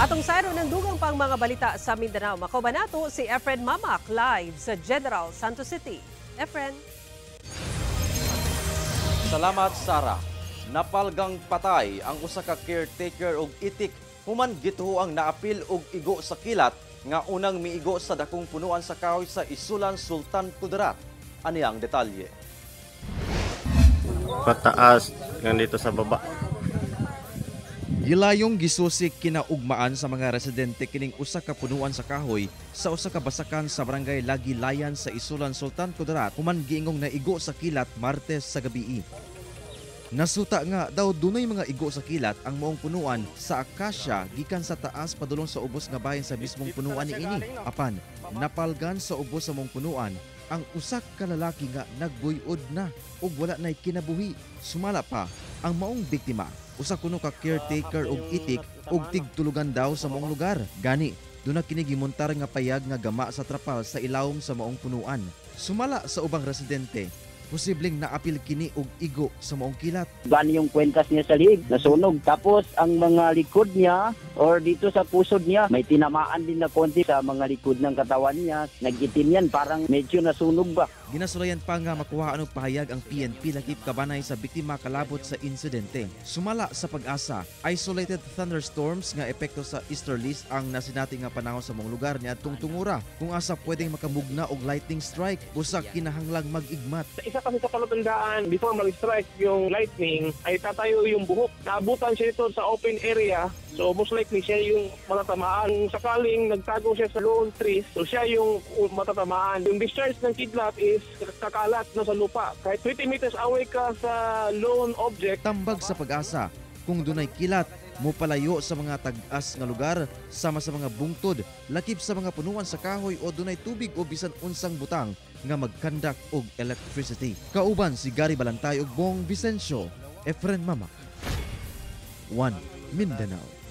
Atong sayro ng dugang pang mga balita sa Mindanao. Makauban nato si Efren Mamac live sa General Santos City. Efren. Salamat, Sara. Napalgang patay ang usa ka caretaker og itik human gituho ang naapil og igo sa kilat nga unang miigo sa dakong punuan sa kahoy sa Isulan, Sultan Kudarat. Ani ang detalye. Pataas hanggang dito sa baba. Gilayong gisusik kinaugmaan sa mga residente kining usa ka punuan sa kahoy sa usa ka basakan sa Barangay Lagilayan sa Isulan, Sultan Kudarat human giingong naigo sa kilat Martes sa gabii. Nasuta nga daw dunay mga igo sa kilat ang maong punuan sa akasya gikan sa taas padulong sa ubos nga bahin sa mismong punuan niini. Apan napalgan sa ubos sa maong punuan ang usa ka lalaki nga nagbuyod na ug wala nay kinabuhi. Sumala pa ang maong biktima, usa kuno ka caretaker og itik ug tigtulugan daw sa maong lugar. Gani duna kini gimontar nga payag nga gama sa trapal sa ilawom sa maong punuan. Sumala sa ubang residente, posibleng naapil kini og igo sa maong kilat. Bani yung kwentas niya sa liig, nasunog. Tapos ang mga likod niya or dito sa pusod niya, may tinamaan din na konti sa mga likod ng katawan niya. Nag-itim yan, parang medyo nasunog ba. Ginasulayan pa nga makuha og pahayag ang PNP lakip kabanay sa biktima kalabot sa insidente. Sumala sa PAGASA, isolated thunderstorms nga epekto sa easterlies ang nasinati nga panahon sa maong lugar niadtong tungura kung asa pwedeng makamugna og lightning strike busa kinahanglang mag-igmat. Isa kasi sa palatandaan, before mag-strike yung lightning, ay tatayo yung buhok. Naabutan siya ito sa open area, so most likely siya yung matatamaan. Kung sakaling nagtago siya sa lone trees, so siya yung matatamaan. Yung discharge ng kidlat is kakalat na sa lupa. Kahit 20 meters away ka sa lone object. Tambag sa PAGASA, kung dunay kilat, mopalayo sa mga tag-as nga lugar sama sa mga bungtod, lakip sa mga punuan sa kahoy o dunay tubig o bisan unsang butang nga magkandak og electricity. Kauban si Gary Balantay ug Bong Vicencio, Efren Mamac, 1 Mindanao.